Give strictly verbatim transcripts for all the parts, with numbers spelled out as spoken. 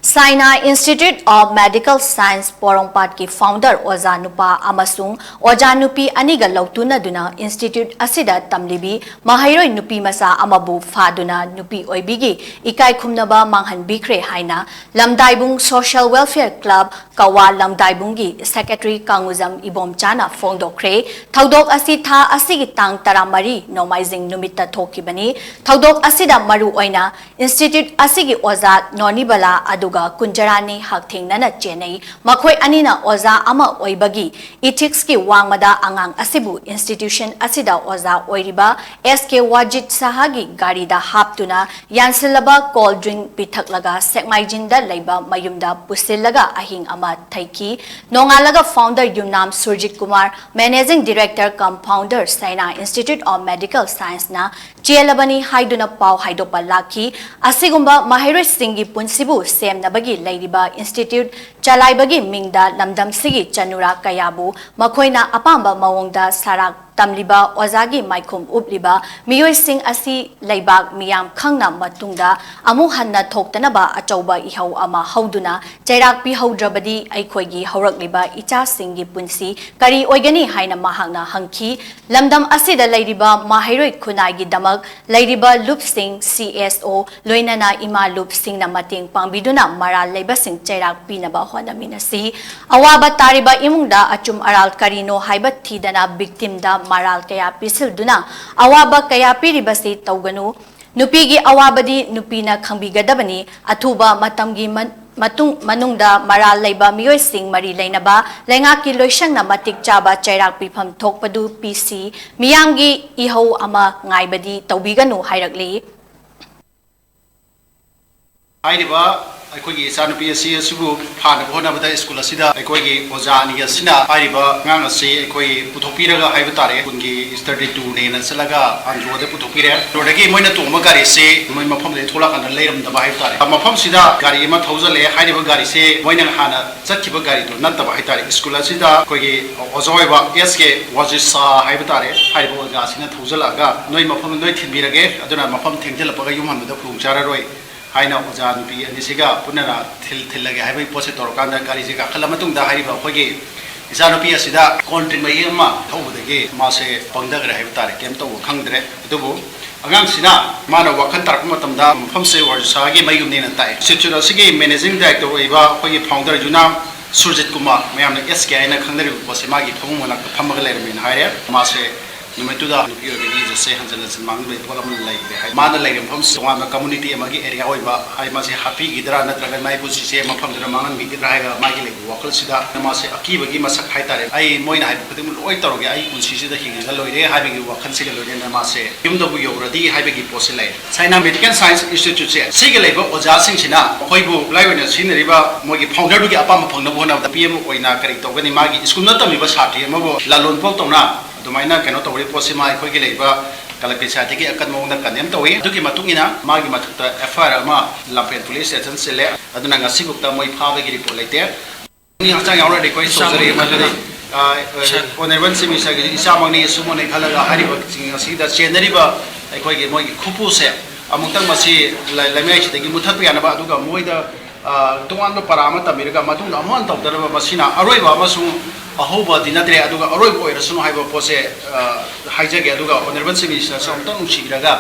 Saina Institute of Medical Science ꯄꯣꯔꯣꯝꯄꯥꯠꯀꯤ founder ꯑꯣꯖꯥ ꯅꯨꯄꯥ ꯑꯃꯁꯨꯡ ꯑꯣꯖꯥ ꯅꯨꯄꯤ ꯑꯅꯤꯒ ꯂꯧꯇꯨꯅꯗꯨꯅ institute ꯑꯁꯤꯗ ꯇꯝꯂꯤꯕꯤ ꯃꯍꯩꯔꯣꯏ ꯅꯨꯄꯤ ꯃꯆꯥ ꯑꯃꯕꯨ ꯐꯥꯗꯨꯅ ꯅꯨꯄꯤ ꯑꯣꯏꯕꯤꯒꯤ ꯏꯀꯥꯏ ꯈꯨꯝꯅꯕ ꯃꯥꯡꯍꯟꯕꯤꯈ꯭ꯔꯦ ꯍꯥꯏꯅ ꯂꯝꯗꯥꯏꯕꯨꯡ Social Welfare Club ꯀꯋꯥ ꯂꯝꯗꯥꯏꯕꯨꯡꯒꯤ secretary ꯀꯥꯡꯉꯨꯖꯝ ꯏꯕꯣꯝꯆꯥꯅ ꯐꯣꯡꯗꯣꯛꯈ꯭ꯔꯦ꯫ ꯊꯧꯗꯣꯛ ꯑꯁꯤ ꯊꯥ ꯑꯁꯤꯒꯤ ꯇꯥꯡ ꯇꯔꯥꯃꯔꯤ ꯅꯣꯡꯃꯥꯏꯖꯤꯡ ꯅꯨꯃꯤꯠꯇ ꯊꯣꯛꯈꯤꯕꯅꯤ꯫ ꯊꯧꯗꯣꯛ ꯑꯁꯤꯗ ꯃꯔꯨ ꯑꯣꯏꯅ institute ꯑꯁꯤꯒꯤ ꯑꯣꯖꯥ ꯅꯣꯅꯤꯕꯂꯥ ꯑꯗꯨꯒ ꯀꯨꯟꯖꯔꯥꯅꯤ ꯍꯛꯊꯦꯡꯅꯅ ꯆꯦꯟꯅꯩ꯫ ꯃꯈꯣꯏ ꯑꯅꯤꯅ ꯑꯣꯖꯥ ꯑꯃ ꯑꯣꯏꯕꯒꯤ ethics ꯀꯤ ꯋꯥꯡꯃꯗ ꯑꯉꯥꯡ ꯑꯁꯤꯕꯨ institution ꯑꯁꯤꯗ ꯑꯣꯖꯥ ꯑꯣꯏꯔꯤꯕ S K ꯋꯥꯖꯤꯠ ꯁꯍꯥꯒꯤ ꯒꯥꯔꯤꯗ ꯍꯥꯞꯇꯨꯅ ꯌꯥꯟꯁꯤꯜꯂꯕ cold drink ꯄꯤꯊꯛꯂꯒ ꯁꯦꯛꯃꯥꯏꯖꯤꯟꯗ ꯂꯩꯕ ꯃꯌꯨꯝꯗ ꯄꯨꯁꯤꯜꯂꯒ ꯑꯍꯤꯡ ꯑꯃ ꯊꯩꯈꯤ꯫ ꯅꯣꯡꯉꯥꯜꯂꯒ founder Yumnam Surjit Kumar, managing director cum founder Saina Institute of Medical Science ꯅ ꯆꯦꯜꯂꯕꯅꯤ ꯍꯥꯏꯗꯨꯅ ꯄꯥꯎ ꯍꯥꯏꯗꯣꯛꯄ ꯂꯥꯛꯈꯤ꯫ ꯑꯁꯤꯒꯨꯝꯕ ꯃꯍꯩꯔꯣꯏꯁꯤꯡꯒꯤ ꯄꯨꯟꯁꯤꯕꯨ ꯁꯦꯝꯅꯕꯒꯤ ꯂꯩꯔꯤꯕ institute ꯆꯂꯥꯏꯕꯒꯤ ꯃꯤꯡꯗ ꯂꯝꯗꯝꯁꯤꯒꯤ ꯆꯅꯨꯔꯥ ꯀꯌꯥꯕꯨ ꯃꯈꯣꯏꯅ ꯑꯄꯥꯝꯕ ꯃꯑꯣꯡꯗ ꯁꯔꯥꯛ ꯇꯝꯂꯤꯕ, ꯑꯣꯖꯥꯒꯤ ꯃꯥꯏꯈꯨꯝ ꯎꯞꯂꯤꯕ ꯃꯤꯑꯣꯏꯁꯤꯡ ꯑꯁꯤ ꯂꯩꯕꯥꯛ ꯃꯤꯌꯥꯝ ꯈꯪꯅ ꯃꯇꯨꯡꯗ ꯑꯃꯨꯛ ꯍꯟꯅ ꯊꯣꯛꯇꯅꯕ ꯑꯆꯧꯕ ꯏꯍꯧ ꯑꯃ ꯍꯧꯗꯨꯅ ꯆꯩꯔꯥꯛ ꯄꯤꯍꯧꯗ꯭ꯔꯕꯗꯤ ꯑꯩꯈꯣꯏꯒꯤ ꯍꯧꯔꯛꯂꯤꯕ ꯏꯆꯥꯁꯤꯡꯒꯤ ꯄꯨꯟꯁꯤ ꯀꯔꯤ ꯑꯣꯏꯒꯅꯤ ꯍꯥꯏꯅ ꯃꯍꯥꯛꯅ ꯍꯪꯈꯤ꯫ ꯂꯝꯗꯝ ꯑꯁꯤꯗ ꯂꯩꯔꯤꯕ ꯃꯍꯩꯔꯣꯏ ꯈꯨꯟꯅꯥꯏꯒꯤꯗꯃꯛ ꯂꯩꯔꯤꯕ ꯂꯨꯞꯁꯤꯡ, C S O, ꯂꯣꯏꯅꯅ ꯏꯃꯥ ꯂꯨꯞꯁꯤꯡꯅ ꯃꯇꯦꯡ ꯄꯥꯡꯕꯤꯗꯨꯅ ꯃꯔꯥꯜ ꯂꯩꯕꯁꯤꯡ ꯆꯩꯔꯥꯛ ꯄꯤꯅꯕ ꯍꯣꯠꯅꯃꯤꯟꯅꯁꯤ꯫ ꯑꯋꯥꯕ ꯇꯥꯔꯤꯕ ꯏꯃꯨꯡꯗ ꯑꯆꯨꯝ ꯑꯔꯥꯜ ꯀꯔꯤꯅꯣ ꯍꯥꯏꯕ ꯊꯤꯗꯅ victim ꯗ ꯃꯔꯥꯜ ꯀꯌꯥ ꯄꯤꯁꯤꯜꯗꯨꯅ ꯑꯋꯥꯕ ꯀꯌꯥ ꯄꯤꯔꯤꯕꯁꯤ ꯇꯧꯒꯅꯨ꯫ ꯅꯨꯄꯤꯒꯤ ꯑꯋꯥꯕꯗꯤ ꯅꯨꯄꯤꯅ ꯈꯪꯕꯤꯒꯗꯕꯅꯤ꯫ ꯑꯊꯨꯕ ꯃꯇꯝꯒꯤ ꯃꯟ-, ꯃꯇꯨꯡ, ꯃꯅꯨꯡꯗ ꯃꯔꯥꯜ ꯂꯩꯕ ꯃꯤꯑꯣꯏꯁꯤꯡ ꯃꯔꯤ ꯂꯩꯅꯕ ꯂꯩꯉꯥꯛꯀꯤ ꯂꯣꯏꯁꯪꯅ ꯃꯇꯤꯛ ꯆꯥꯕ ꯆꯩꯔꯥꯛ ꯄꯤꯐꯝ ꯊꯣꯛꯄꯗꯨ ꯄꯤꯁꯤ꯫ ꯃꯤꯌꯥꯝꯒꯤ ꯏꯍꯧ ꯑꯃ ꯉꯥꯏꯕꯗꯤ ꯇꯧꯕꯤꯒꯅꯨ ꯍꯥꯏꯔꯛꯂꯤ꯫ ꯍꯥꯏꯔꯤꯕ ꯑꯩꯈꯣꯏꯒꯤ ꯏꯆꯥꯅꯨꯄꯤ ꯑꯁꯤ, ꯑꯁꯤꯕꯨ ꯐꯥꯅꯕ ꯍꯣꯠꯅꯕꯗ ꯁ꯭ꯀꯨꯜ ꯑꯁꯤꯗ ꯑꯩꯈꯣꯏꯒꯤ ꯑꯣꯖꯥ ꯑꯅꯤ ꯑꯁꯤꯅ ꯍꯥꯏꯔꯤꯕ ꯑꯉꯥꯡ ꯑꯁꯤ ꯑꯩꯈꯣꯏ ꯄꯨꯊꯣꯛꯄꯤꯔꯒ ꯍꯥꯏꯕ ꯇꯥꯔꯦ, ꯁ꯭ꯀꯨꯜꯒꯤ study tour ꯅꯦꯅ ꯆꯠꯂꯒ ꯑꯟꯗ꯭ꯔꯣꯗ ꯄꯨꯊꯣꯛꯄꯤꯔꯦ꯫ ꯑꯟꯗ꯭ꯔꯣꯗꯒꯤ ꯃꯣꯏꯅ ꯇꯣꯡꯕ ꯒꯥꯔꯤꯁꯤ ꯃꯣꯏ ꯃꯐꯝꯗꯒꯤ ꯊꯣꯛꯂꯛꯑꯀꯥꯟꯗ ꯂꯩꯔꯝꯗꯕ ꯍꯥꯏꯕ ꯇꯥꯔꯦ꯫ ꯃꯐꯝꯁꯤꯗ ꯒꯥꯔꯤ ꯑꯃ ꯊꯧꯖꯜꯂꯛꯑꯦ꯫ ꯍꯥꯏꯔꯤꯕ ꯒꯥꯔꯤꯁꯦ ꯃꯣꯏꯅ ꯍꯥꯟꯅ ꯆꯠꯈꯤꯕ ꯒꯥꯔꯤꯗꯣ ꯅꯠꯇꯕ ꯍꯥꯏꯇꯥꯔꯦ꯫ ꯁ꯭ꯀꯨꯜ ꯑꯁꯤꯗ ꯑꯩꯈꯣꯏꯒꯤ ꯑꯣꯖꯥ ꯑꯣꯏꯕ S K ꯋꯥꯖꯤꯁꯥ ꯍꯥꯏꯕ ꯇꯥꯔꯦ, ꯍꯥꯏꯔꯤꯕ ꯑꯣꯖꯥꯁꯤꯅ ꯊꯧꯖꯜꯂꯛꯑꯒ ꯅꯣꯏ ꯃꯐꯝ ꯅꯣꯏ ꯊꯤꯟꯕꯤꯔꯒꯦ, ꯑꯗꯨꯅ ꯃꯐꯝ ꯊꯦꯡꯖꯤꯜꯂꯛꯄꯒ ꯌꯨꯝ ꯍꯟꯕꯗ ꯈꯨꯗꯣꯡ ꯆꯥꯔꯔꯣꯏ ꯍꯥꯏꯅ ꯑꯣꯖꯥ ꯅꯨꯄꯤ ꯑꯅꯤꯁꯤꯒ ꯄꯨꯟꯅ ꯊꯤꯜ-, ꯊꯤꯜꯂꯒꯦ ꯍꯥꯏꯕꯒꯤ ꯄꯣꯠꯁꯦ ꯇꯧꯔꯀꯥꯟꯗ ꯒꯥꯔꯤꯁꯦ ꯀꯥꯈꯠꯂ ꯃꯇꯨꯡꯗ ꯍꯥꯏꯔꯤꯕ ꯑꯩꯈꯣꯏꯒꯤ ꯏꯆꯥꯅꯨꯄꯤ ꯑꯁꯤꯗ ꯀꯣꯟꯗ꯭ꯔꯤꯛ ꯃꯍꯤ ꯑꯃ ꯊꯧꯕꯗꯒꯤ ꯃꯥꯁꯦ ꯄꯪꯊꯈ꯭ꯔꯦ ꯍꯥꯏꯕ ꯇꯥꯔꯦ, ꯀꯩꯝ ꯇꯧꯕ ꯈꯪꯗ꯭ꯔꯦ꯫ ꯑꯗꯨꯕꯨ ꯑꯉꯥꯡꯁꯤꯅ ꯃꯥꯅ ꯋꯥꯈꯜ ꯇꯥꯔꯛꯄ ꯃꯇꯝꯗ ꯃꯐꯝꯁꯦ ꯋꯥꯔꯖꯁꯥꯒꯤ ꯃꯌꯨꯝꯅꯦꯅ ꯇꯥꯛꯑꯦ꯫ ꯏꯟꯁꯇꯤꯇ꯭ꯌꯨꯠ ꯑꯁꯤꯒꯤ ꯃꯦꯅꯦꯖꯤꯡ ꯗꯥꯏꯔꯦꯛꯇꯔ ꯑꯣꯏꯕ ꯑꯩꯈꯣꯏꯒꯤ ꯐꯥꯎꯟꯗꯔ ꯌꯨꯅꯥꯝ ꯁꯨꯔꯖꯤꯠ ꯀꯨꯃꯥꯔ, ꯃꯌꯥꯝꯅ ꯑꯦꯁ ꯀꯦ ꯍꯥꯏꯅ ꯈꯪꯅꯔꯤꯕ ꯄꯣꯠꯁꯦ, ꯃꯥꯒꯤ ꯐꯃꯨꯡ ꯃꯅꯥꯛꯇ ꯐꯝꯃꯒ ꯂꯩꯔꯝꯃꯦꯅ ꯍꯥꯏꯔꯦ꯫ ꯃꯥꯁꯦ ꯅꯨꯃꯤꯠꯇꯨꯗ ꯅꯨꯄꯤ ꯑꯣꯏꯕꯒꯤ ꯏꯖꯠꯁꯦ ꯍꯟꯖꯤꯟ ꯍꯟꯖꯤꯟ ꯃꯥꯡꯍꯟꯕꯒꯤ ꯄꯣꯠ ꯑꯃ ꯂꯩꯈ꯭ꯔꯦ ꯍꯥꯏ꯫ ꯃꯥꯅ ꯂꯩꯔꯤꯕ ꯃꯐꯝꯁꯤ ꯇꯣꯉꯥꯟꯕ ꯀꯝꯃꯨꯅꯤꯇꯤ ꯑꯃꯒꯤ ꯑꯦꯔꯤꯌꯥ ꯑꯣꯏꯕ ꯍꯥꯏ, ꯃꯥꯁꯦ ꯍꯥꯠꯄꯤꯈꯤꯗ꯭ꯔꯥ ꯅꯠꯇ꯭ꯔꯒ ꯃꯥꯒꯤ ꯄꯨꯟꯁꯤꯁꯦ ꯃꯐꯝꯗꯨꯗ ꯃꯥꯡꯍꯟꯕꯤꯈꯤꯗ꯭ꯔꯥ ꯍꯥꯏꯔꯒ ꯃꯥꯒꯤ ꯂꯩꯕ ꯋꯥꯈꯜꯁꯤꯗ ꯃꯥꯁꯦ ꯑꯀꯤꯕꯒꯤ ꯃꯁꯛ ꯍꯥꯏꯇꯥꯔꯦ꯫ ꯑꯩ ꯃꯣꯏꯅ ꯍꯥꯏꯕ ꯈꯨꯗꯤꯡꯃꯛ ꯂꯣꯏ ꯇꯧꯔꯒꯦ, ꯑꯩ ꯄꯨꯟꯁꯤꯁꯤꯗ ꯍꯤꯡꯉꯒ ꯂꯣꯏꯔꯦ ꯍꯥꯏꯕꯒꯤ ꯋꯥꯈꯜꯁꯤꯒ ꯂꯣꯏꯅꯅ ꯃꯥꯁꯦ ꯌꯨꯝꯗꯕꯨ ꯌꯧꯔꯗꯤ ꯍꯥꯏꯕꯒꯤ ꯄꯣꯠꯁꯦ ꯂꯩ꯫ ꯁꯥꯏꯅꯥ ꯃꯦꯗꯤꯀꯦꯜ ꯁꯥꯏꯟꯁ ꯏꯟꯁꯇꯤꯇ꯭ꯌꯨꯠꯁꯦ ꯁꯤꯒ ꯂꯩꯕ ꯑꯣꯖꯥꯁꯤꯡꯁꯤꯅ ꯃꯈꯣꯏꯕꯨ ꯈꯨꯠꯂꯥꯏ ꯑꯣꯏꯅ ꯁꯤꯖꯤꯟꯅꯔꯤꯕ ꯃꯣꯏꯒꯤ ꯐꯥꯎꯟꯗꯔꯗꯨꯒꯤ ꯑꯄꯥꯝꯕ ꯐꯪꯅꯕ ꯍꯣꯠꯅꯕꯗ ꯅꯨꯄꯤ ꯑꯃ ꯑꯣꯏꯅ ꯀꯔꯤ ꯇꯧꯒꯅꯤ, ꯃꯥꯒꯤ ꯁ꯭ꯀꯨꯜꯗ ꯇꯝꯃꯤꯕ ꯁꯥꯇ꯭ꯔꯤ ꯑꯃꯕꯨ ꯂꯥꯂꯣꯟ ꯄꯣꯠ ꯇꯧꯅ ꯑꯗꯨꯃꯥꯏꯅ ꯀꯩꯅꯣ ꯇꯧꯔꯤꯕ ꯄꯣꯠꯁꯤꯃ ꯑꯩꯈꯣꯏꯒꯤ ꯂꯩꯔꯤꯕ ꯀꯂꯛ ꯄꯟꯆꯥꯌꯠꯇꯒꯤ ꯑꯀꯟꯕ ꯃꯑꯣꯡꯗ ꯀꯟꯗꯦꯝ ꯇꯧꯏ꯫ ꯑꯗꯨꯒꯤ ꯃꯇꯨꯡ ꯏꯟꯅ ꯃꯥꯒꯤ ꯃꯊꯛꯇ ꯑꯦꯐ ꯑꯥꯏ ꯑꯥꯔ ꯑꯃ ꯂꯝꯐꯦꯜ ꯄꯨꯂꯤꯁ ꯁ꯭ꯇꯦꯁꯟ ꯆꯤꯜꯂꯦ꯫ ꯑꯗꯨꯅ ꯉꯁꯤꯐꯥꯎꯗ ꯃꯣꯏ ꯐꯥꯕꯒꯤ ꯔꯤꯄꯣꯔꯠ ꯂꯩꯇꯦ꯫ ꯃꯤ ꯍꯛꯆꯥꯡ ꯌꯥꯎꯔ ꯔꯤꯀ꯭ꯋꯦꯁ ꯇꯧꯖꯔꯤ ꯃꯗꯨꯗꯤ, ꯑ, ꯑ, ꯑꯣꯅꯔꯦꯕꯜ ꯆꯤꯐ ꯃꯤꯅꯤꯁꯇꯔꯒꯤꯁꯨ ꯏꯆꯥꯃꯛꯅꯤ, ꯏꯁꯨꯃꯛꯅꯤ ꯈꯜꯂꯒ ꯍꯥꯏꯔꯤꯕꯁꯤꯡ ꯑꯁꯤꯗ ꯆꯦꯟꯅꯔꯤꯕ ꯑꯩꯈꯣꯏꯒꯤ ꯃꯣꯏꯒꯤ ꯈꯨꯄꯨꯁꯦ ꯑꯃꯨꯛꯇꯪ ꯃꯁꯤ ꯂꯩ-, ꯂꯩꯃꯥꯏꯁꯤꯗꯒꯤ ꯃꯨꯊꯠꯄ ꯌꯥꯅꯕ, ꯑꯗꯨꯒ ꯃꯣꯏꯗ, ꯑ, ꯇꯣꯉꯥꯟꯕ ꯄꯔꯥ ꯑꯃ ꯇꯝꯕꯤꯔꯒ ꯃꯇꯨꯡꯗ ꯑꯃꯨꯛ ꯍꯟꯅ ꯇꯧꯗꯅꯕ, ꯃꯁꯤꯅ ꯑꯔꯣꯏꯕ ꯑꯃꯁꯨꯡ ꯑꯍꯧꯕꯗꯤ ꯅꯠꯇ꯭ꯔꯦ, ꯑꯗꯨꯒ ꯑꯔꯣꯏꯕ ꯑꯣꯏꯔꯁꯅꯨ ꯍꯥꯏꯕ ꯄꯣꯠꯁꯦ, ꯑ, ꯍꯥꯏꯖꯒꯦ꯫ ꯑꯗꯨꯒ ꯑꯣꯅꯔꯦꯕꯜ ꯆꯤꯐ ꯃꯤꯅꯤꯁꯇꯔꯁꯨ ꯑꯃꯨꯛꯇꯪ ꯅꯨꯡꯁꯤꯕꯤꯔꯒ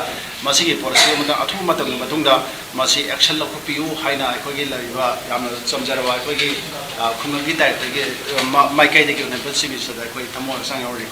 ꯃꯁꯤꯒꯤ ꯄꯣꯠ ꯑꯁꯤ ꯑꯃꯨꯛꯇꯪ ꯑꯊꯨꯕ ꯃꯇꯝꯒꯤ ꯃꯇꯨꯡꯗ ꯃꯁꯤ ꯑꯦꯛꯁꯟ ꯂꯧꯈꯠꯄꯤꯌꯨ ꯍꯥꯏꯅ ꯑꯩꯈꯣꯏꯒꯤ ꯂꯩꯔꯤꯕ ꯌꯥꯝꯅ ꯆꯝꯖꯔꯕ ꯑꯩꯈꯣꯏꯒꯤ, ꯑ, ꯈꯨꯡꯒꯪꯒꯤ ꯗꯥꯏꯔꯦꯛꯇꯔꯒꯤ, ꯑ, ꯃ-, ꯃꯥꯏꯀꯩꯗꯒꯤ ꯑꯣꯏꯅ ꯄ꯭ꯔꯤꯟꯁꯤꯄꯜ ꯃꯤꯅꯤꯁꯇꯔꯗ ꯑꯩꯈꯣꯏ ꯊꯃꯣꯏ ꯍꯛꯆꯥꯡ ꯌꯥꯎꯔꯤ꯫